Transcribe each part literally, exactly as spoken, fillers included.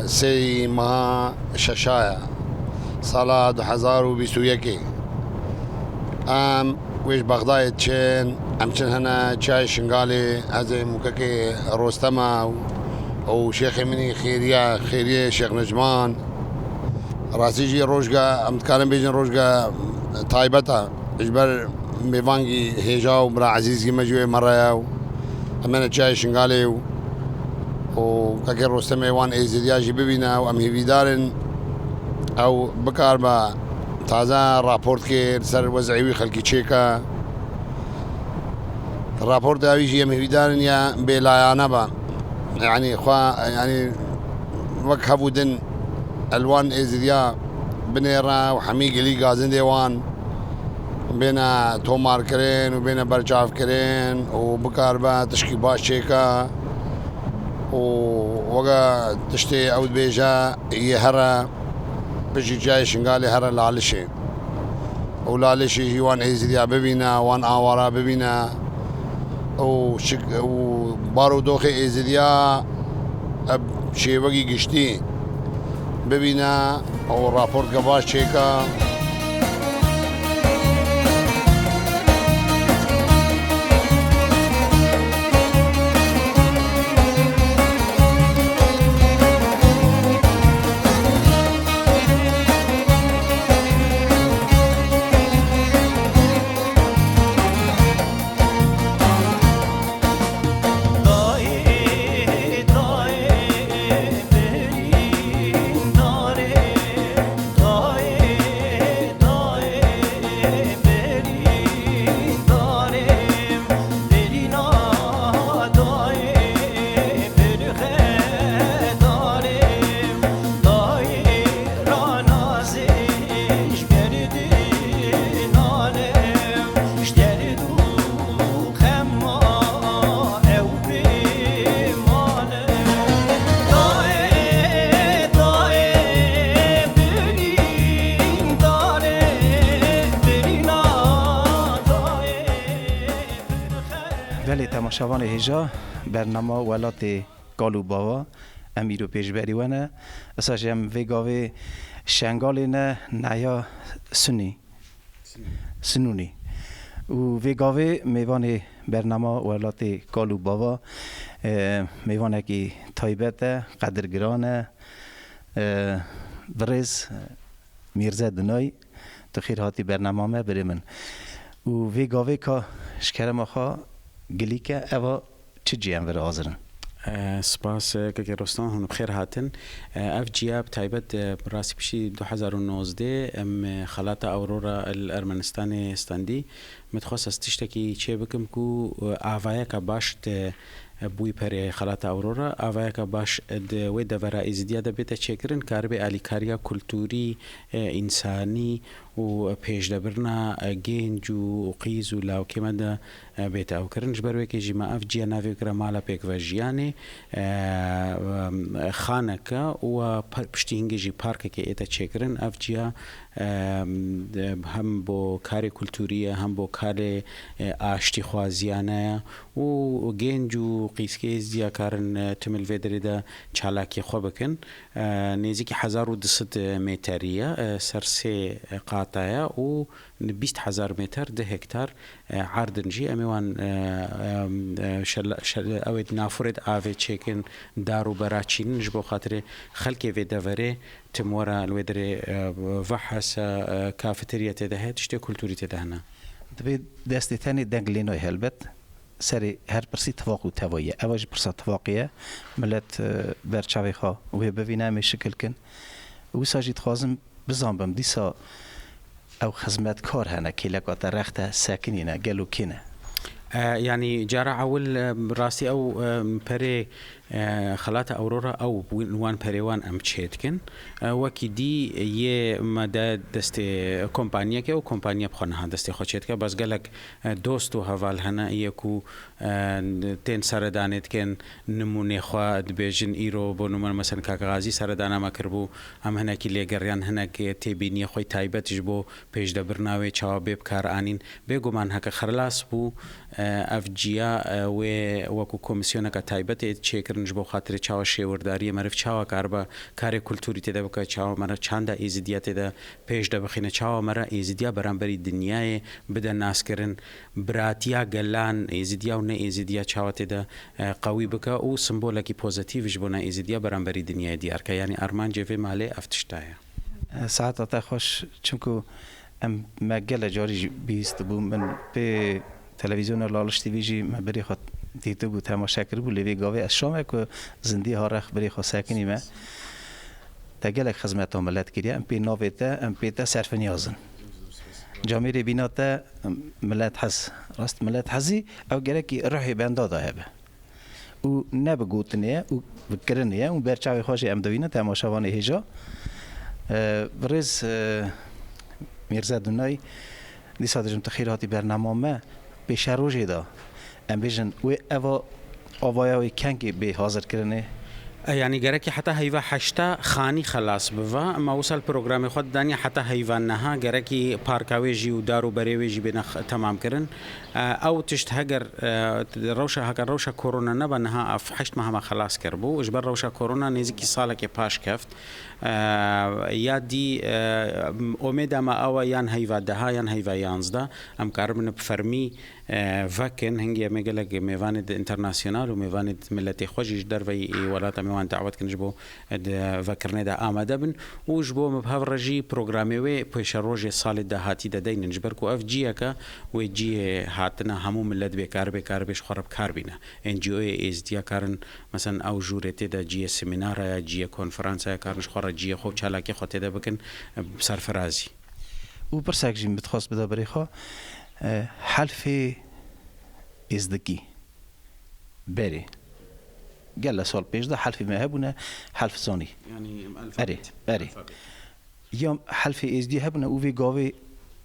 Sêyî meha şeşa ye, sala du hezar û bîst û yekê. Em wê ji Bexdayê diçin, em çin hene Çiyayê Şingalê, ez ê mûkekê Rostema û, û şêxê min î Xêriye, Xêriyê Şêx Necman. Rastî jî rojga, em dikarin bêjin rojga taybet e. Ji ber mêvangî hêja û bira ezîzgî me ji wê me re ye û em hene Çiyayê Şingalê û, û kekê Rostemê wan êzidiya jî bibîne û em hêvîdar in ew bikaribe taze raport kê li ser wez'ê wî xelkî çêke. Raporta wî jî em hêvîdar in ya bêlayane be. Yanî xwe, yanî wek hev û din li wan êzidiya binêre û hemî gilî gazindê wan bêne tomarkirin û bêne berçavkirin û bikaribe tişkî baş çêke û weke tiştê ew dibêje yê here piştî Çiyayê Şingalê here Lalişê. Û Lalişê jî wan êzidiya bibîne, wan awara bibîne û şik-, û barodoxê êzidiya bi şêwekî giştî bibîne û raporteke baş çêke. Belê temaşevanê hêja, bernama Welatê Kal û Bava, em îro pêşberî we ne. Esa jî em vê gavê Şengalê ne, neya Sunî. Sinûnî. Û vê gavê mêvanê bernama Welatê Kal û Bava, e, mêvanekî taybet e, qedirgiran e, e, birêz, e, Mîrze Dinay, tu xêr hatî bernama me, birê min. Û vê gavê ka ji kerema xwe gilî ke, eva çi cî em vir hazir in? E, spas, e, kekê Rostan, hûn bi xêr hatin. E, ev ciya bi taybet, e, bi rastî piştî du hezar û nozdeh em, e, Xelata Aurora li Ermenistanê standî. Min dixwest ez tiştekî çê bikim ku, e, avayeka baş di, e, bi wî perê Xelata Aurora, avayeka baş di wê devera Êzidiya de bête çêkirin, karibê alîkariya kulturî, e, însanî û pêşdebirina, e, gênc û qîz û lawkê me de e, bête ew kirin. Ji ber wê yekê jî me ev ciya navê kira Mala Pêkvejiyanê, e, e, xaneke û pa-, piştî hingê jî parkekê ête çêkirin. Ev ciya, e, de, hem bo karê kulturî ye, hem bo karê, e, aştîxwaziyane ye û gênc û qîzkê êzdiya karin, e, tim li vê derê de çalakî xwe bikin. E, nêzîkî hezar û du sed meterî ye, e, ser sê qata ye û bîst hezar meter, du hektar, e, erd in jî. Em ê wan, e, em, e, şela-, şel-, ew ê di nafurê de avê çêkin, dar û bera çînin ji bo xatirê xelkê vê deverê tim were li wê derê, e, vehese, e, kafeterya tê de heye, tiştê kulturî tê de hene. Divê destê tenê deng lê nayê helbet. Serê her pirsî tifaq û tevayî ye. Eva jî pirsa tifaqê ye. Milet, e, ber çavê xwe wê bivîne, em ê şikil kin. Wisa jî dixwazim bizanbim, dîsa ew xizmetkar hene, kêleka te rex te sekinîne, gelo kê ne? E, yanî cara ewil, e, rastî ew, e, perê, e, Xelata Aurora ew wi-, wan perê wan em çê dikin. E, wekî dî yê me de destê kompaniyeke û kompaniya bi xwe niha destê xwe çê dike. Bes gelek, e, dost û heval hene yê ku, e, tên seredanê dikin, nimûnê xwe dibêjin, îro bo nimûne, mesela, Kak Gazî seredana me kiribû, em hinekî lê geriyan, hinek têbîniyê xwe taybet ji bo pêşdebirina wê çawa bê bi kar anîn. Bêguman heke xirlas bû, e, ev ciya, e, wê wekû komîsyoneke taybet ê çêkirin. Ji bo xatirê çawa şêwirdariyê meriv çawa karibe karê kulturî tê de bike, çawa meriv çanda êzidiya tê de pêş de bixîne, çawa meriv êzidiya beramberî dinyayê bide naskirin, biratiya gelan êzidiya û ne êzidiya çawa tê de, e, qewî bike û simbolekî pozîtîf ji bona êzidiya beramberî dinyayê diyar ke. Yanî armancê vê malê ev tişt e. Saeta te xweş, çimku em, me gele carî jî bihîstibû, min pê televîzyona Laliş T V jî me berê xwe dîtibû, temaşe kiribû, lê vê gavê ez şame ku zindî ha rex berê xwe sekinî me. Te gelek xizmeta milet kiriye, em pê navê te, em pê te serfiniyaz in. Camêrê bîna te, milet hez, rast milet hezî, ew gerekî ruhê benda de hebe. Û ne bi gotinê ye û bi kirinê ye û ber çavê xwe jî em dibînin temaşevanê hêja. E, birêz, e, Mîrze Dunay, dîsa dijim tu xêr hatî bernama me. Pêşerojê de em bêjin wê eva avaya wê kengê bê hazirkirinê? E, yanî gerekî heta heyva heşta xanî xelas biva, ma wisa li programê xwe didaniye heta heyva neha gerekî parka wê jî û dar û berê wê jî bêne x-, temam kirin. E, ew tişt heger, e, rewşa, heger rewşa korona neba niha ev heşt meha me xelas kiribû. Ji ber rewşa korona nêzîkî salekê paş keft. E, ya dî, e, omêda me ew e yan heyva deha yan heyva yanzdeh. Em karibin bi fermî, e, vekin. Hingê em ê gelek mêvanê di internasyonal û mêvanê di miletê xwe jî ji derveyî welata me wan dawet kin ji bo di vekirinê de amade bin û ji bo me bi hev re jî programê wê pêşerojê salê dahatî de deynin, ji ber ku ev ciyeke wê cihê hatina hemû milet bê karibê, karibê ji xwe re bi kar bîne. N G Oyê êzdiya karin, meselen, ew jûrê tê de cihê semînara ye, cihê konferansa ye, karin ji xwe re cihê xwe û çalakê xwe tê de bikin, serfirazî. Û pirsek jî min dixwest bide berê xwe, e, helfê êzdikî berê. Gele sal pêş de helfê me hebûne, helf zanî. Yanî em Erê, alfabet. Erê. Alfabet. Ya helfê êzdî hebûne û vê gavê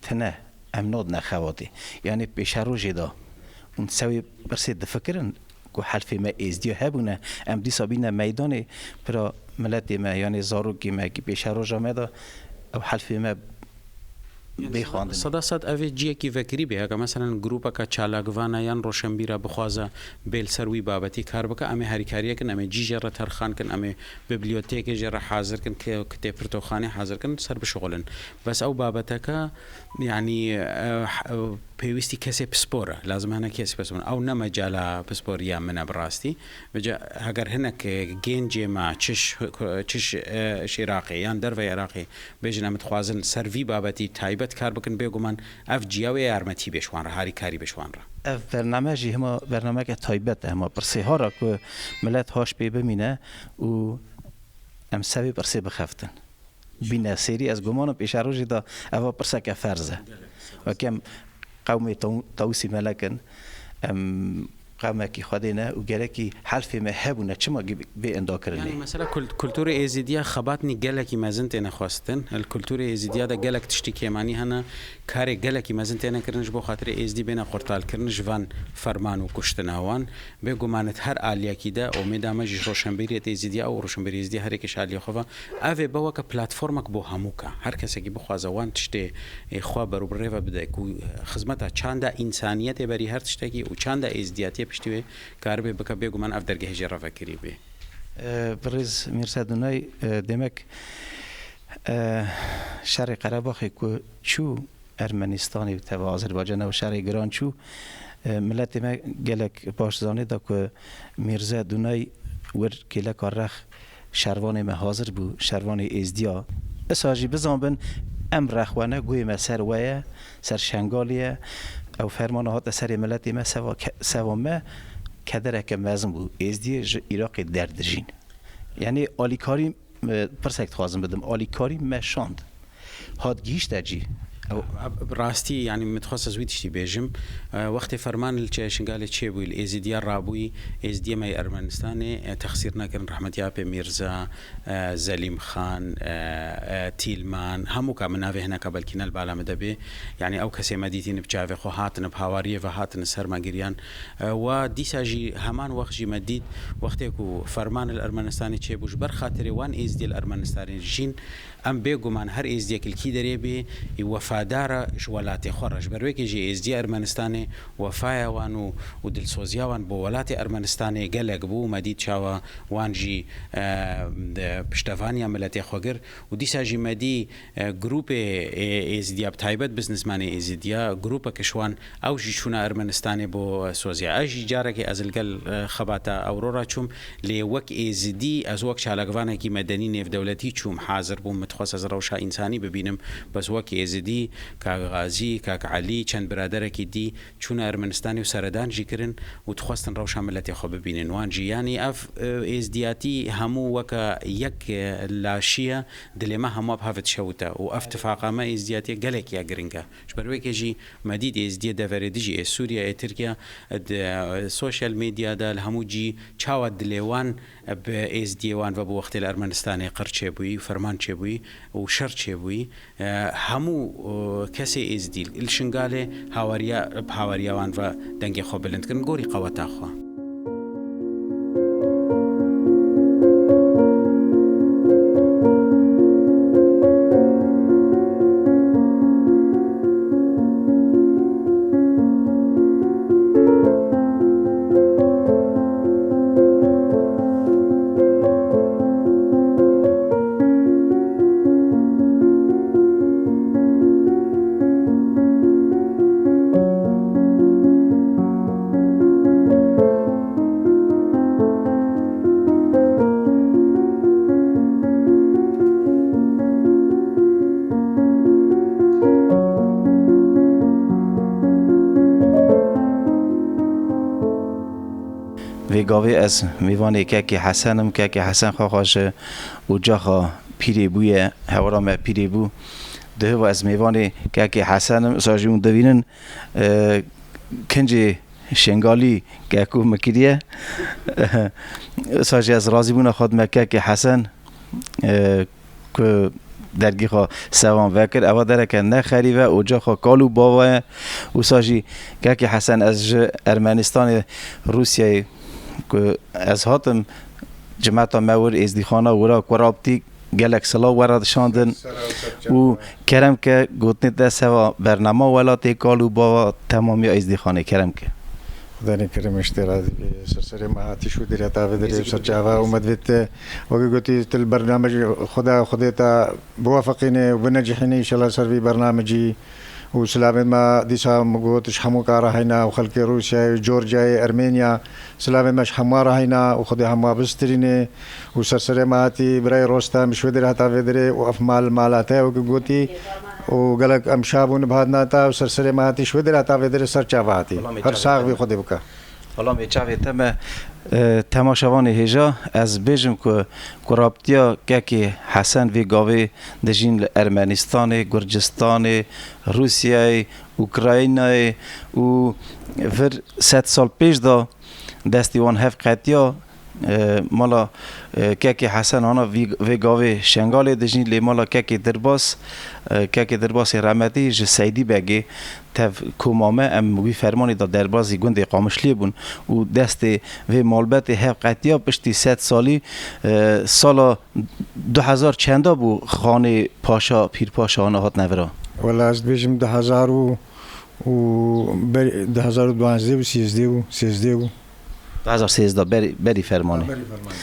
tine em nadine xebatê. Yanî pêşerojê de hûn sewê pirsê difikirin ku helfê me êzdiya hebûne, em dîsa bîne meydanê pira miletê me, yanî zarokê me ki pêşeroja me de ew helfê me bê xwendinê. Seda sed ev ê ciyekî vekirî bê. Heke meselen grûpeke çalakvana yan roşenbîra bixwaze bê li ser wî babetî kar bike, em ê herîkariyê kin, em ê cî jê re terxan kin, em ê bibliyotêkê jê re hazir kin, ki-, kitêb pirtoxanê hazir kin, ser bişuxulin. Bes ew babeteke, yanî, e, h-, e, pêwîstî kesê pispor e. Lazim hene kesê pispor. Ew ne mecala pisporiya min e bi rastî. Vêca heger hinek, e, gencê me çi ş-, çi ş-, e, ji Iraqê yan derveyê Iraqê bêjin em dixwazin ser vî babetî taybet kar bikin, bêguman ev ciya wê yarmetî bê ji wan re, harîkarî bê ji wan re. Ev bername jî hema bernameke taybet e, hema pirsê hara ku milet haş pê bimîne û em sevê pirsê bixeftin. Bîne sêrî, ez gumanim pêşerojê de eva pirseke ferz e. Weke em qewmê Taw-, Tawusî Melek in, em qewmekî Xwedê ne û gerekî helfê me hebûne, çima gi-, bê endakirinê? Yanî mesela kult-, kulturê êzîdiya xebatnî gelekî mezin têne xwestin. Li kulturê êzîdiya de gelek tiştî kêmanî hene. Karê gelekî mezin têne kirin ji bo xatirê êzdî bêne qurtalkirin ji van ferman û kuştina wan. Bêguman di her aliyekî de omêda me jî ji roşenbîriyê êzîdiya û roşenbîrê êzîdiya her yekê ji aliyê xwe ve. Ev ê be weke platformek bo hemû ke. Her kesekî bixwaze wan tiştê, ê, xwe berû bi rê ve bide ku xizmeta çanda însaniyetê berî her tiştekî û çanda êzdiyatiyê piştî wê karibe bike, bêguman ev dergehê jê re vekirî bê. E, birêz Mîrse Dunay, e, demek, e, şerê Qerebaxê ku çû Ermenistanê û teva Azerbaycanê û şerê giran çû, e, miletê me gelek baş zanê da ku Mîrze Dunay wir kêleka rex şervanê me hazir bû, şervanê êzdiya. Isa jî bizanbin, em rex we ne, guhê me ser we ye, ser Şengalê ye. Ew fermana hate serê miletê me, seva ke-, seva me kedereke mezin bû. Êzdiyê ji Iraqê derdijîn. Yanî alîkarî, e, pirsek dixwazim bidim. Alîkarî me şand. Hat gihîşte cî. Ew Bi rastî, yanî, min dixwest ez wî tiştî bêjim. E, wextê ferman li çe-, Şingalê çêbûyî, li Êzîdiya rabûyî, Êzîdiyê me yê Ermenistanê, e, texsîr nekirin, rehmetî apê Mîrza, e, Zelîm Xan, e, e, Tîlman, hemû ka min navê hineka belkî ne li bala min de bê. Yanî, ew kesê me dîtîn bi çavê xwe hatin, bi hawariyê ve hatin ser me giriyan. E, wa dîsa jî, heman wext jî me dît, wextê ku ferman li Ermenistanê çêbû, ji ber xatirê wan Êzîdiyê li Ermenistanê jîn, em bêguman her Êzîdiyek li kî derê bê, ê wefa Adara ji welatê xwe re. Ji ber wê kê jî êzdiya Ermenistanê wefaya wan û, û dilsoziya wan bo welatê Ermenistanê gelek bû. Me dît çawa wan jî, e, de piştevaniya miletê xwe kir û dîsa jî me dî, e, grûpê ê-, êzdiya, bi taybet biznesmenê êzdiya, grûpek ji wan ew jî çûna Ermenistanê bo soziya. Ez jî carekê ez li gel, e, xebata ewro re çûm, lê wek êzidî ez wek çalakvanekî medenî nêvdewletî çûm, hazir bûm, min dixwest ez rewşa însanî bibînim, bes wek êzidî, kak Gazî, kak Elî, çend biraderekî dî çûne Ermenistanê û seredan jî kirin û dixwestin rewşa miletê xwe bibînin. Wan jî, yanî ev, e, êzdiyatî hemû weke yek, e, laşî ye, dilê me hemû bi hev dişewite û ev tifaqa me êzdiyatiyê gelek ya giring e. Ji ber wê kê jî me dît êzdiyê deverê dijî ê Sûriye, ê Tirkiye, di, e, sosyal medyada li hemû cî çawa dilê wan bi êzdiyê wan ve bû wextê li Ermenistanê qir çêbûyî, ferman çêbûyî û şer çêbûyî. E, hemû, e, kesê êzdî li Şingalê hawariya, bi hawariya wan ve dengê xwe bilind kirin, gorî qeweta xwe. Vê gavê ez mêvanê kekê Hesen im. Kekê Hesen xwexa ji ocaxa pîrê bûye, hewara me pîrê bû. Di hiva ez mêvanê kekê Hesen im. Usa jî hûn divînin, e, kincê Şengalî keko min kiriye. Usa jî ez razîbûna xwe dime kekê Hesen, e, ku dergî xwe sevan vekir. Eva dereke ne xerîb e, ocaxa kal û bava ye. Wisa jî kekê Hesen, ez ji Ermenistanê, Rûsyayê ku ez hatim, cimeta me wir êzdîxana wira Kurabtî gelek silav we re dişandin û kerem ke gotinê te seva bernama welatê kal û bava temamiya êzdîxanê, kerem ke. Xudanê kerim ji te razî be. Ser serê me hatî şû dirê heta vê dirê ser çava û me divêt, wekî gotî, tu li bernamecî Xuda, Xwedê te biwefeqîne û binecihîne înşallah ser vî bernamecî. Û silavên me dîsa min got ji hemû ka re heyna û xelkê Rûsyayê, Georgiyayê, Ermeniya, silavên me ji hemû re heyna û Xwedê hemû bistirîne. Û ser serê me hatî birayê Rostem ji wê dirê heta vê dirê û ev mal mala te ye wekî gotî. Û gelek em şa bûn bi hatina te û ser serê me hatî ji wê dirê heta vê dirê ser çava hatî. Her sax vî Xwedê bike. Belamê çavê te me, e, temaşevanê hêja, ez bêjim ku kurabtiya kekê Hesen vê gavê dijîn li Ermenistanê, Gurcistanê, Rûsyayê, Ukraynayê û vir sed sal pêş de destê wan hev qetiya, e, mala, e, kekê Hesen hana vî, vê gavê Şengalê dijîn, lê mala kekê Dirbas, e, kekê Dirbasê remetî ji Seydî Begê tev koma me, em wî fermanê de derbazî gundê Qamişliyê bûn û destê vê malbetê hev qetiya piştî sed salî, e, sala du hezar çenda bû xanê Paşa, Pîr Paşa hana hatine vira? Wela ez dibêjim du hezar û, û ber-, du hezar û duwazdeh û sêzdeh û sêzdeh û. Du hezar sêzdeh berî, berî fermanê. Berî fermanê.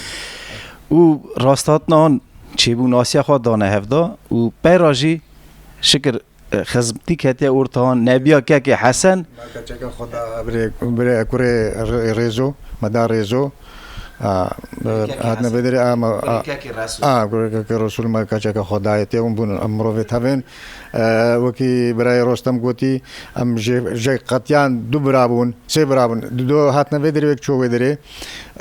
Û rasthatina han çêbû, nasiya xwe dane hevda û peyra jî şikir xizmtî ketiye ortahan, nebiya kekê Hesen. Me keçeke xwe da birê, birê kurê Rê-, Rêzo, me da Rêzo. A, hatine vê dirê, a, me, a, kurê kekê Resul. A, kurê kekê Resul me keçeke xwe dayê tê hûn bûn, em mirovê tevên. E, wekî birayê Rostem gotî, em jê, jê qetiyan du bira bûn, sê bira bûn. Du, du hatine vê dirê, wek çû wê dirê.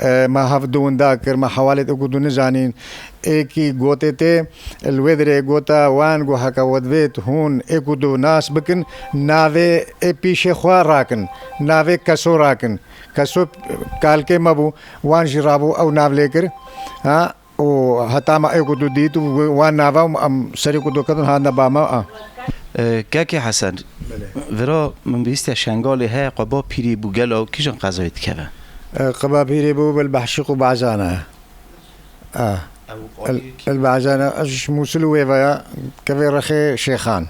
E, me hev du winda kir, me hewalê êk û du nizanîn. Êkî gotê tê, li wê dirê gota wan ku heke we divêt hûn êk û du nas bikin, navê ê pîşê xwe rakin, navê Keso rakin. Keso kalkê me bû, wan jî rabû ew nav lê kir. Ha? Û heta me êk û du dît û wan nava em serê ku du ketin hatine ba me, a. E, kekê Hesen, belê, vira min bihîstiye Şengalê heye, qeba pîrê bû, gelo kîjan qezayê dikeve? E, qeba pîrê bû bil Behşîq û Bazana. A. Ew El, El Bazana, ez ji Mûsil û wê ve ya, kevê rexê Şêxan.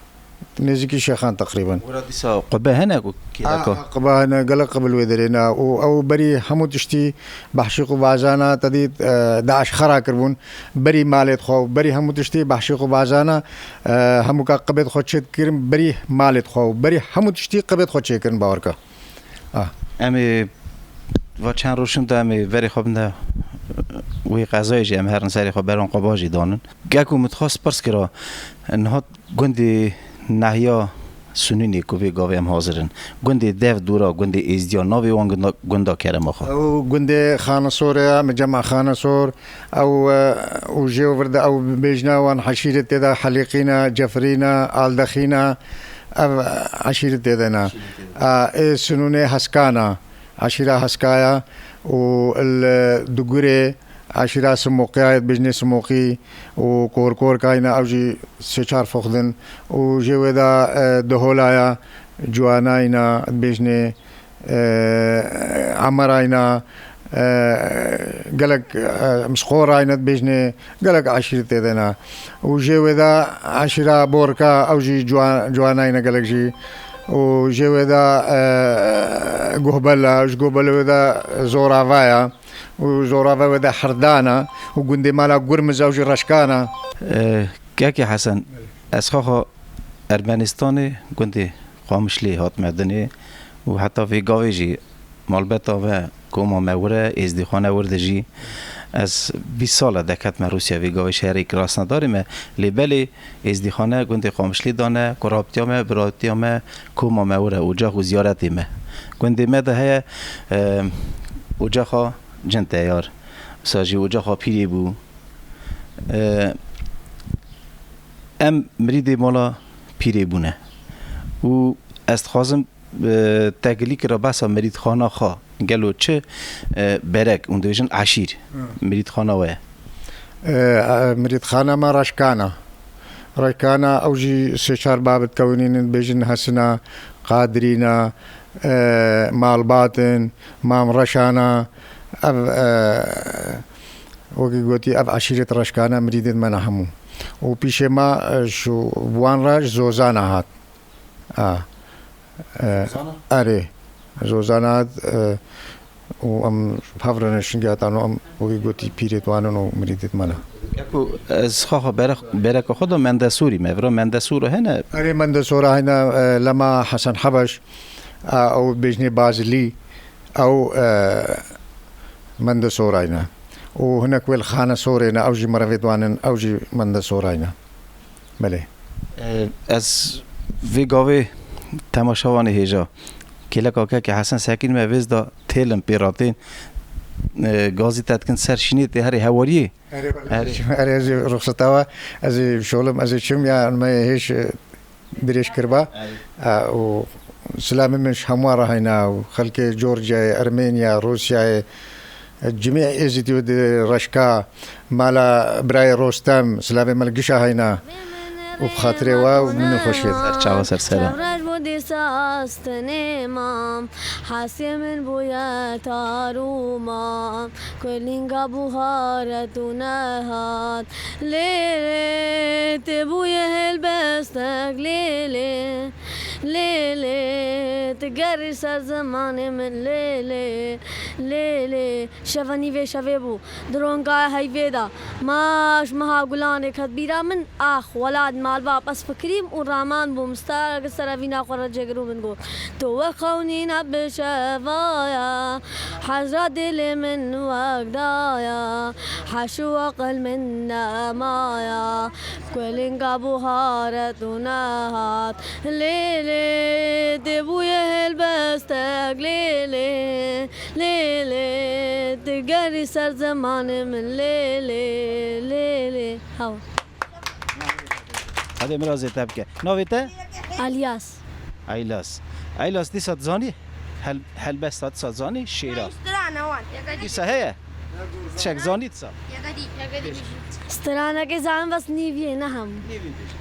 Nêzîkî Şêxan teqrîben. Wira dîsa qube hene ku kêleka? A, qube hene, gelek qebe li wê derê ne. Û ew berî hemû tiştî behşîq û bajana, te dît, e, DAIŞ xera kiribûn. Berî malê xwe û berî hemû tiştî behşîq û bajana, e, hemû ka qibê xwe çêdikirin, berî malê xwe û berî hemû tiştî qibê xwe çêkirin, bawer ke. A. Em ê va çend roj şûnde em ê verê xwe binde wê qezayê jî, em herin serê xwe beran qaba jî danin. Geko min dixwest pirs kira, niha gundê Nehiya Sunûnê ku vê gavê em hazir in. Gundê dev dûra gundê Êzdiya, navê wan gunda, gunda kerema xwe? Ew gundê Xanesor e, em cema Xanesor. Ew, e, û jê û vir de ew bêjne wan eşîret tê de Helîqî ne, Cefrî ne, Aldexî ne. Ev eşîret tê de ne. A, ê Sunûnê Heskan e. Eşîra Heskaya û li Dugurê eşîra Simoqiyayê dibêjinê Simoqî û Korkorkayne, ew jî sê çar fox din û jê wê de, e, Diholaya, Ciwanayna dibêjinê, e, Emerayna, e, gelek, e, Misqorayne dibêjinê, gelek eşîret tê de ne. Û jê wê de eşîra Borka, ew jî Ciwa-, Ciwanayne gelek jî. Û jê wê de, e, Guhbela, ji Guhbelê wê de Zorava ya. Û Zorava wê de Herdana. Û gundê mala Gurmiz ew jî Reşkana. E, Kekê Hesen, ez xwexa Ermenistanê gundê Qamişlî hatime dinê û heta vê gavê jî malbeta me, koma me wir e, êzdîxane wir dijî. Ez bîst sal e deketime Rûsya, vê gavê şehrê kirasnedarê me, lê belê êzdîxane gundê Qamişlî dane, kurabtiya me, biratiya me, koma me wir e, ocax û ziyaretê me. Gundê me de heye, e, ocaxa Cin Teyar, wisa jî ocaxa Pîrê bû. E, em mirîdê mala Pîrê bûne û ez dixwazim, e, te gilî kira behsa mirîdxana xwe. Gelo çi, e, berek, hûn dibêjin eşîr, Hı. mirîdxana we ye? E, e, mirîdxana me Reşkana. Reşkana ew jî sê çar babet kewinînin, dibêjin Hesina, Qadirîna, e, Malbatin, Mam Reşana, ev, e, wekî gotî, ev eşîret Reşkana mirîdên me ne hemû. Û pîşê me, e, ji wan re ji Zozana hat. A, e, Zozana? Erê. Zozana hat, e, û em hev re ne şingehatan û em wekî gotî pîrêt wan in û mirîdêt me ne. Ku ez xaxa berek-, bereka xwe da Mendesûrî me. Vira Mendesûra hene? Erê, Mendesûra hene, e, lema Hesen Hebeş, a, ew bêjnê Bazilî, ew, e, Mendesûra hene. Û hinek wê li Xanesorê ne, ew jî merevêt wan in, ew jî Mendesûra hene. Belê. E, ez vê gavê temaşevanê hêja. Kêleka kekê Hesen Sekîn me vêz da têlin pê ratên, e, gazî te dikin ser şînê tê herê hewariyê. Erê, Erê. Erê, ez ê ruxseta we, ez ê şolim, ez ê çim ya me hêj, e, dirêj kiriba. Erê. E, û silamê min ji hemû re heyna û xelkê Georgiyayê, Ermeniya, Rûsyayê, Cimê Êzidî û di Reşka, mala birayê Rostem, silavê me li gişa heyna û bi xatirê we û min û xweşiyê. Ser çava, ser sera. Çavreş bû dîsa astenê mam, hesê min bûye tar û mam, ku lînga buhare tu nehat. Lê lê, tê bûye helbestek, lê lê, lê lê, tu gerî ser zimanê min, lê lê, lê lê. Şeva nîvê şevê bû. Di ronga heyvê de ma ji meha gulanê ket bîra min, ax, welat, malbap, ez fikirîm û raman bûm. Stara gi serevîna xwe re cêgir û min got, tu wek xewnîna bi şevaya, hezra dilê min wek daya, heş û aqil min nemaya, ku linga buharet û nehat. Lê lê, tê bûye helbestek, lê lê. Lê lê, tu gerî ser zimanê min, lê lê, lê lê. Hawa. Hadi mirazê te bike. Navê te? Alyas. Eylas. Eylas, dîsa dizanî? Hel-, helbesta dîsa dizanî? Şêra. Strana wan. Dîsa heye? Tişek zanî dîsa? Stranekê zanim bes nîviyê, ne hemû. Nîvî bêje.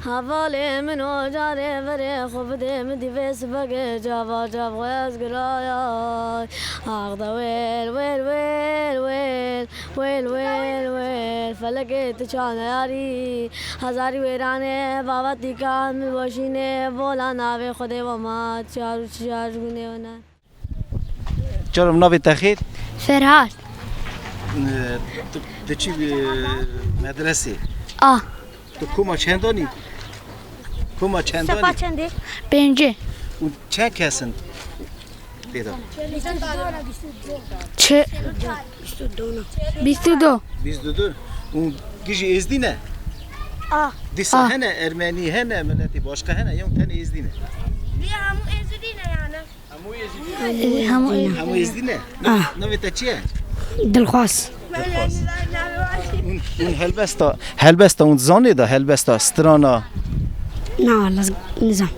Hevalê min o carê verê xwe bidê min dîvê sibegê cava cav xwe ez girayay. Ax de wêl, wêl, wêl, wêl. Wêl, wêl, wêl, felekê tu çawa neyarî? Hezarî wêranê, bavetî kan min boşînê, bola navê Xwedê we ma, çar û çar gundê we ne. Carim, navê te xêr? Ferhat. Ee, tu, tu çi, e, medresê? A. Tu koma çendanî? Koma çendanî? Sefa çendê? Pêncî. Û çend kes in? Têda. Çi? Bîst û du. Bîst û du. Û gijî êzdî ne? A. Dîsa A. Hene ermenî, hene miletî başqa hene, yan tenê êzdî ne? Vî hemû êzdî ne yani. Hemû êzdî ne? Hemû êzdî ne? A. Navê te çi ye? Dilxwaz. Hûn, hûn helbesta, helbesta hûn zanê da, helbesta strana? Na, lez-, nizam.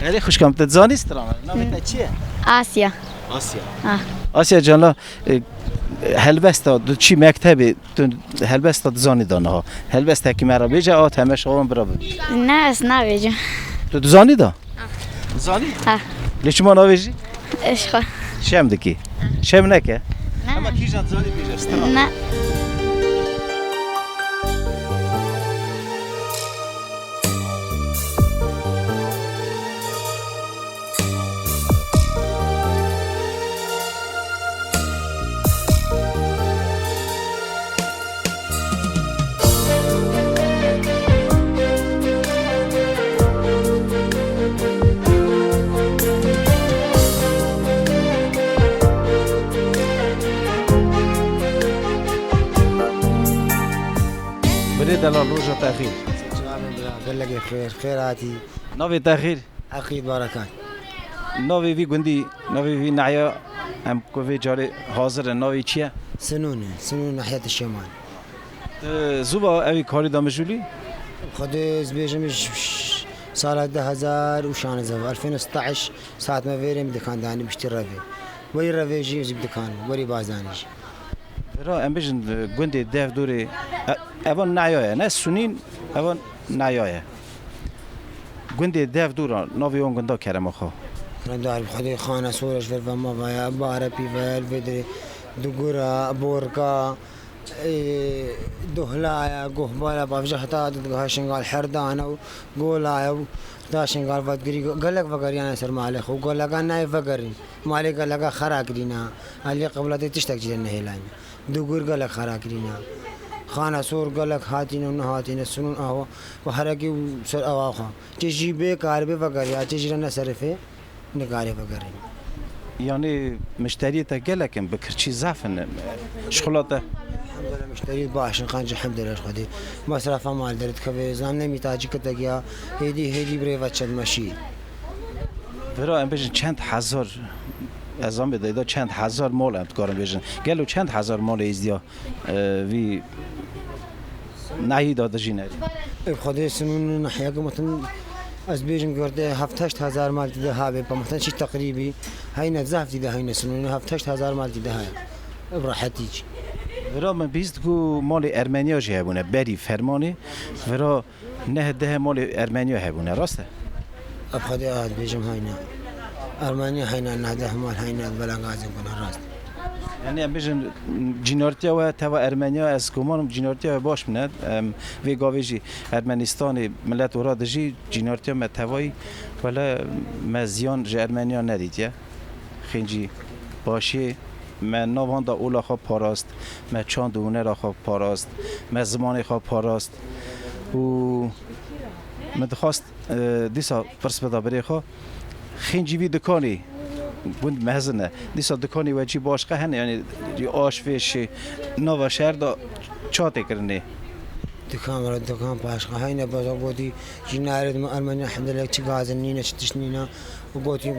Erê xwişkam, te zanî strana? Navê te çi ye? Asya. Asya. Ha. Asya cana, e, helbesta, tu çi mektebê, tu helbesta dizanî da niha? Helbestekî me re bêje, a temeşawan bira bibî. Ne, ez nabêjim. Tu dizanî da? Zanî? Ha. Lê çima navêjî? Eşqa. Şem dikî. Şem neke. Ne. Ama kîjan zanî bêje, strana. Ne. Birê delal, roja te xêr. Çaxê bira, gelekê xêr, xêr hatî. Navê te xêr? Eqîd Barakat. Navê vî gundî, navê vî nehiya, em ku vê carê hazir in, navê çi ye? Sinûn e, Sinûn nehiya Tişeman. Tu zû va evî karî da mijûlî? Xwedê ez bêjim ji, ji sala du hezar û şanzeh, elfên û sitaş, saet me vêrê min dikan danî biştî revê. Werî revê jî ez bi dikan, werî bazanî jî. Bira, em bêjin, e, gundê dev dorê, e, evan neya ye, ne Sunîn, evan neya ye. Gundê dev dora, navê wan gunda kerema xwe. Kerem dar bi Xwedê, Xana Sor e ji ver ve mava ye, Barepî ve, li vê derê Dugura, Borka, e, Dohla ye, Gohbala, bavêje heta didigeha Şingal Herdan e û Gola ye û heta Şingal Vetgirî, gelek vegeriyane ser malê xwe û geleka nayê vegerîn. Malê geleka xera kirîne. Aliyê qibletê tiştek jî nehêlayne. Dugur gelek xera kirîne. Xana Sor gelek hatîne û nehatîne, Sinûn awa, bi herekî û ser awa xwe. Çi jî bê karibê vegeriya, çi jî re neserifê, nikarê vegerîne. Yanî mişteriyê te gelek in, bi kirçî zaf in, şixula te? Elhamdulillah, mişterî baş in, qenc elhamdulillah Xwedê. Mesrefa mal derdikeve, zan ne mîtacî kitekiya, hêdî, hêdî birê ve çend meşî. Vira em bêjin çend hezar, ez zan bê de çend hezar mal em dikarin bêjin. Gelo çend hezar malê êzdiya, e, vî nehî de dijîne? Ê Xwedê, Sinûn nehiyeke metin, ez bêjim girde heft heşt hezar mal tî de habe, pa metin çi teqrîbî, heyne zaf tî de heyne Sinûn, heft heşt hezar mal tî de heye. Bi rehetî çi. Vira min bîst ku malê Ermeniya jî hebûne, berî fermanê, vira neh deh malê Ermeniya hebûne, rast e? Ev xwedê a dibêjim hayna. Ermeniya hayna, neh deh mal hayna, bela gazê bûne, rast. Yani em bêjin, cînartiya we teva Ermeniya, ez gumanim cînartiya we baş bûne. Em, vê gavê jî Ermenistanê milet ora dijî, cînartiya me tevayî, wele me ziyan ji Ermeniya nedîtiye. Xêncî başê me navanda ola xwe parast, me çand û hunera xwe parast, me zimanê xwe parast û min dixwast, e, dîsa pirs bida birê xwe. Xêncî vî dikanê gund mezin e. Dîsa dikanê we çî başqa hene, yanî aş vêşê nava şehir de ça tê kirinê? Dikan were dikan başqa heyne, beza gotî jî nerê dima Ermeniya hemdelek çi gazin nîne, çi tişt nîne. Û gotî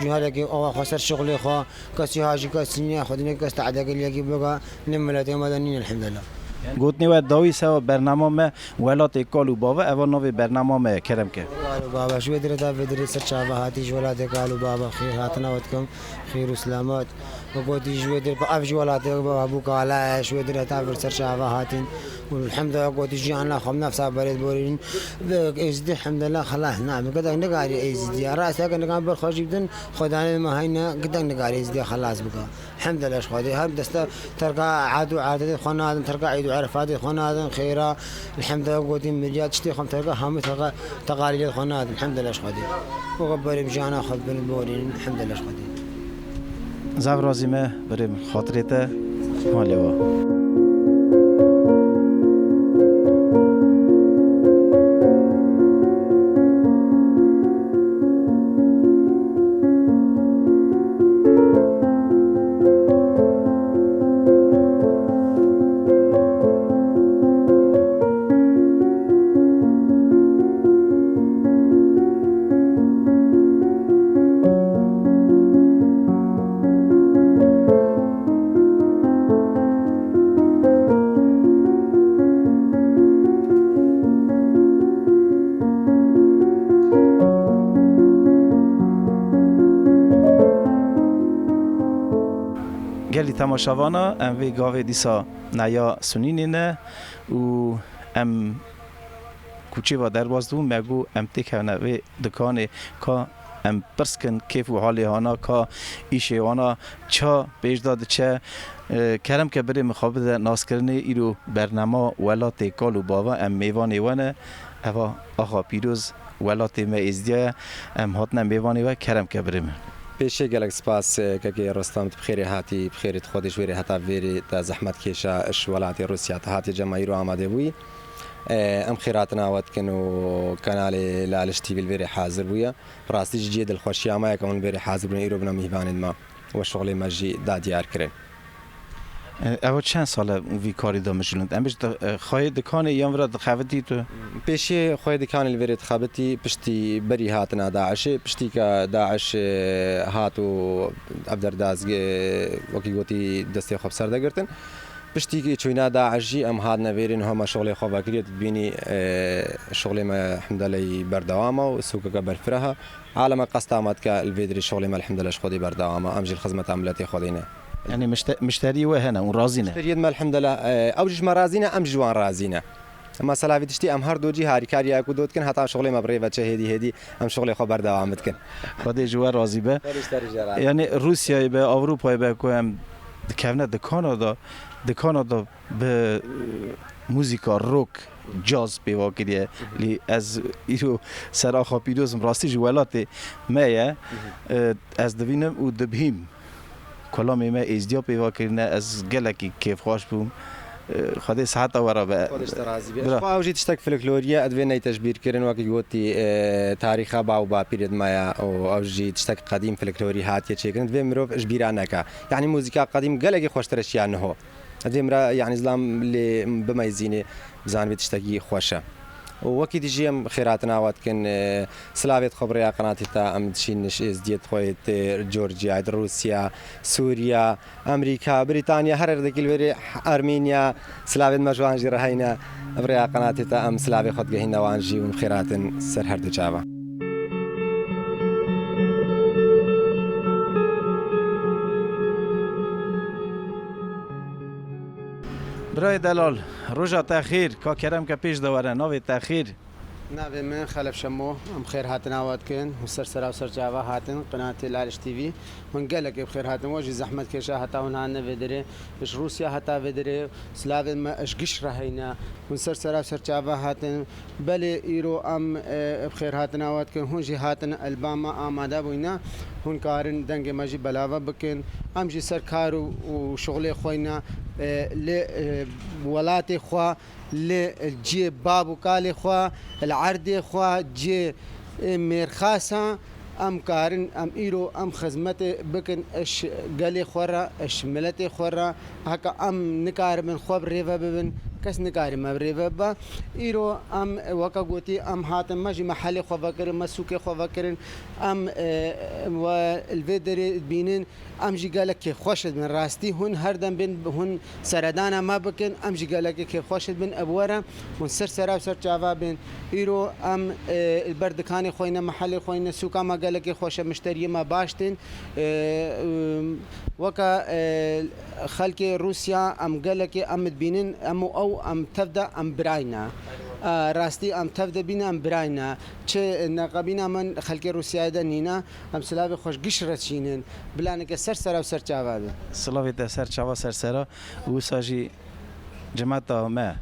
cî herekê awa xwe ser şixulê xwe, kesî hajî kesî nîne, xwe dinê kes te'de geliyekî biga, ne miletê me de nîne elhamdulillah. Gotinê we dawî sewa bernama me Welatê Kal û Bava, eva navê bernama me ye, kerem ke. Kal û Bava, ji wê dirê ta vê dirê ser çava hatî, ji welatê Kal û Bava xêr hatina we dikim, xêr û selamet. We gotî ji wê dirê, ev ji welatê Bava bû kala ye, ji wê dirê ta vir ser çava hatîn. Û elhamdülillah gotî jiyana xwe nefsa berê borîn. Êzidî elhamdülillah xelas nabin. Gedek nikarî Êzidiya. Rasteke nikan ber xwe jî bidin, Xwedanê me heyne, gedek nikarî Êzidiya xelas bike. Hemd leş Xwedê, her deste terka ad û adetê xwe nadin, terka Eîd û Erefatê xwe nadin, xêra, elhamdülillah gotî mirya, tiştê xwe terka hemû terka teqalîdê xwe nadin, hemd leş Xwedê. Weke berê jiyana xwe bin borînin, hemd leş Xwedê. Zaf razî me, birê min, xatirê te, malê we. Gelî temaşevana, em vê gavê dîsa neya Sunînê ne û em kuçê ve derbas dibûn, me got em têkevine vê dikanê, ka em pirs kin kêf û halê wana, ka îşê wana ça pêş de diçe. E, kerem ke birê min xwe bide naskirinê, îro bernama Welatê Kal û Bava, em mêvanê we ne. Eva axa Pîroz, welatê me Êzdiya ye. Em hatine mêvanê we, kerem ke birê min. Pêşê gelek spas, e, kekê Rostam, tu bi xêrê hatî, bi xêrê tu Xwedê ji wêrê heta vêrê te zehmet kêşa ji welatê Rûsya te hatiye cema îro amade bûyî. E, em xêratina we dikin û kanalê Laliş T V li vêrê hazir bûye. Bi rastî ji cihê dilxweşiya me ye ke hûn li vêrê hazir bûne, îro bûne mîvanên me û şixulê me jî da diyar kirin. E, ew çend sal e vî karî de mijûl in? Em bêjin, e, xweyê dikanê yan vira dixebitî tu? Pêşî xweyê dikanê li vêrê dixebitî, piştî berî hatina DAIŞê, piştî ke DAIŞ, e, hat û ev derdaz, e, wekî gotî destê xwe bi ser de girtin. Piştî çûyîna DAIŞ jî em hatine vêrê niha me şixulê xwe vekiriye, tu dibînî, e, şixulê me hemdeleyî berdewam e û sûkeke berfireh e. Aleme qesta me dike li vê dirê şixulê me elhamdulillah ji Xwedê berdewam e. Em jî li xizmeta miletê Xwedê ne. Yanî mişte-, mişteriyê we hene û razî ne? Mişteriyê me elhamdulillah, e, ew jî ji me razî ne, em ji wan razî ne. Ema silavê tiştî em her du cî harîkariya ku dot kin heta şixulê me bi rê ve çe hêdî hêdî em şixulê xwe berdewam bikin. Xwedê ji we razî be. Xwedê ji te re jî razî. Yanî Rûsyayê be, Ewropayê be ku em dikevne dikana da, dikana da bi, e, muzîka rock, caz pêva kiriye. Lê ez îro ser axa Pîroz im, rastî ji welatê me ye. E, ez divînim û dibihîm. Kolamê me êzdiya pêva kirine, ez gelekî kêfxweş bûm. E, Xwedê siheta we re be. Xwedê ji te razî be. Bira. Ji xwe ew jî tiştek folklorî ye, ez divê neyte ji bîr kirin, wekî gotî, e, tarîxa bav û bapîrê me ye û ew jî tiştek qedîm folklorî hatiye çêkirin. Divê mirov ji bîra neke. Yanî muzîka qedîm gelekî xweştir e ji ya niho. Divê mira, yanî zilam lê bimeyzînê, bizanibê tiştekî xweş e. Û wekî dijî em xêratina we dikin, e, silavê xwe bi rêya qenatê te, em dişîn ji êzdiyê xwe yê tê Georgiyayê, di Rûsya, Sûriya, Amerîka, Brîtanya, her erdekî li vêrê Armenya, silavê me ji wan jî re heyne. Bi rêya qenatê te em silavê xwe digehîne wan jî û em xêratin ser her du çavan. Birayê delal, roja te xêr, ka kerem ke pêş de were, navê te xêr? Navê min Xelef Şemo, em xêr hatina we dikin, hûn ser sera û ser çava hatin, qinatê Laliş T V, hûn gelekê bi xêr hatin, we jî zehmet kêşa heta hûn hatine vê derê, ji Rûsya heta vê derê, silavên me ji giş re heyne, hûn ser sera û ser çava hatin, Belê, îro em, e, bi xêrhatina we dikin. Hûn jî hatin elbama amade bûyne. Hûn karin dengê me jî belave bikin. Em jî ser kar û, û şixulê xwe yine, e, lê, e, welatê xwe, lê ciyê bab û kalê xwe, li erdê xwe, ciyê, e, mêrxasa. Em karin, em îro em xizmetê bikin ji gelê xwe re, ji miletê xwe re. Heke em nikaribin xwe bi rê ve bibin, Kes nikare me rê ve ba. Îro em, weke gotî, em hatin, me jî mehelê xwe vekirin, me sûkê xwe vekirin. Em, e, we li vê derê dibînin, em jî gelek kêfxweş dibin. Rastî hûn her dem bên, hûn seredana me bikin, em jî gelekê kêfxweş dibin. Ev were hûn ser sera û ser çava bên. Îro em, e, li ber dikanê xwe yîne, mehelê xwe yîne, sûka me gelekê xweş e, mişteriyê me baş tên. E, e, weke, e, xelkê Rûsya em gelekê em dibînin, em û ew em tev de em birayne. E, rastî em tev de bîne em birayne. Çi neqebîna me xelkê Rûsyayê de nîne, em silavê xweş giş re çînin. Bilaneke ser sera û ser çava be. Silavê te ser çava ser sera, wisa jî cemata me,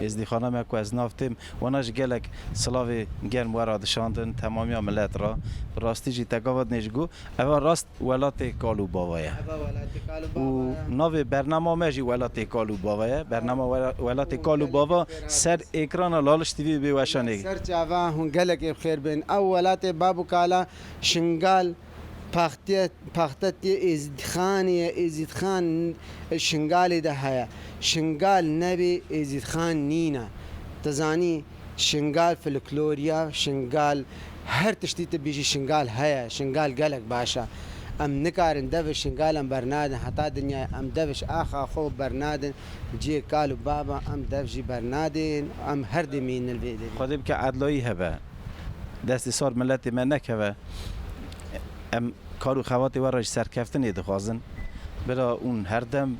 êzdîxana me ku ez nav têm, wana jî gelek silavê germ we re dişandin, temamiya milet re. Bi rastî jî te gava dinê jî got, eva rast welatê kal û bava ye. Eva welatê kal û Û bava ye. Navê bernama me jî welatê kal û bava ye. Bernama wela-, welatê kal û bava ser êkrana Laliş T V bê weşanê. Ser çava hûn gelekê bi xêr bin. Ew welatê bab û kala Şingal paxtiye, paxtetiyê Êzîdxanê ye, Êzîdxan Şingalê de heye. Şingal nebê Êzîdxan nîne. Tu zanî Şingal folkloriya, Şingal her tiştî tu bêjî Şingal heye, Şingal gelek baş e. Em nikarin devê Şingal em bernadin heta dinyayê, em devê axa xwe bernadin, cihê kal û baba em dev jî bernadin, em her dimînin vê devê. Xwedê bike edlayî hebe. Destê sar miletê me nekeve. Em kar û xebatê we re jî serkeftinê dixwazin. Bira hûn her dem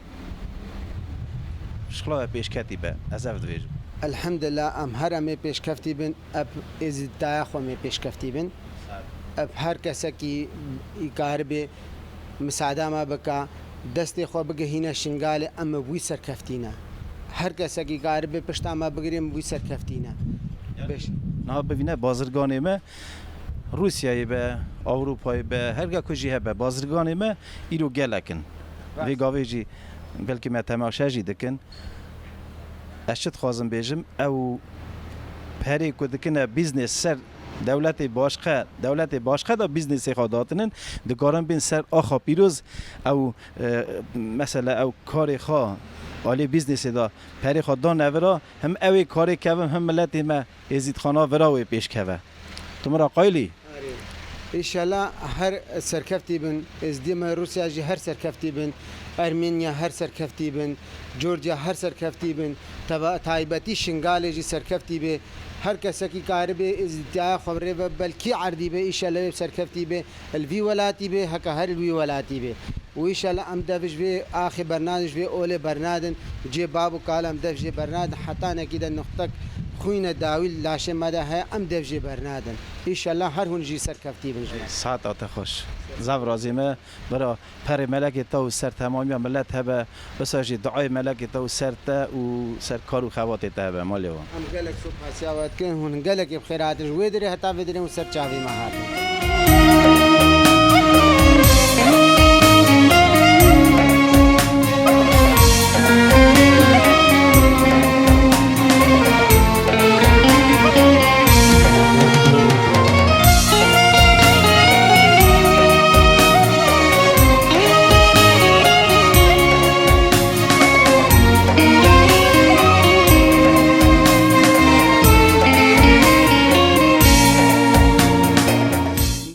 şixla we pêşketî be. Ez ev dibêjim. Elhamdulillah, em her em ê pêşkeftî bin, eb êzîdaya xwe em ê pêşkeftî bin. Eb her kesekî îkaribê misada me bike, destê xwe bigihîne Şingalê, em bi wî serkeftî ne. Her kesekî karibe pişta me bigirê, em bi wî serkeftî ne. Beş. Niha bivîne bazirganê me, Rûsyayê be, Ewropayê be, her ge ku jî hebe, bazirganê me îro gelek in. Rast. Vê gavê jî belkî me temaşe jî dikin. Ez çi dixwazim bêjim, ew perê ku dikine bîznês ser dewletê başqe, dewletê başqe de bîznêsê xwe datinin, dikarin bên ser axa pîroz, ew, e, mesela ew karê xwe alê bîznêsê de perê xwe dan evira, him ew ê karê kevin, him miletê me Êzîdxana vira wê pêş keve. Tu min ra qayilî? Arê. Înşallah her serkeftî bin, Êzidiyê me Rûsya jî her serkeftî bin, Ermenya her serkeftî bin, Georgia her serkeftî bin, teba-, taybetî Şingalê jî serkeftî bê. Her kesekî karibê Êzidiyaya xwe rê ve belkî erdî bê, înşallah wê serkeftî bê, li vî welatî bê, heke her li wî welatî bê. Û înşallah em dev ji vê axê bernadin, ji vê olê bernadin, cê bab û kal em dev jê bernadin, heta nekî de nuxtek xwîne dawî li laşê me de heye, em dev jê bernadin. Înşallah her hûn jî serkeftî bin ji me. Saeta te xweş. Zaf razî me. Bira perê melekê te û ser temamiya milet hebe, wisa jî duayê melekê te û ser te û ser kar û xebatê te hebe, malê wan. Em gelek supasiya we dikin, hûn gelekê bi xêr hatin ji wê derê heta vê derê hûn ser çavê me hatin.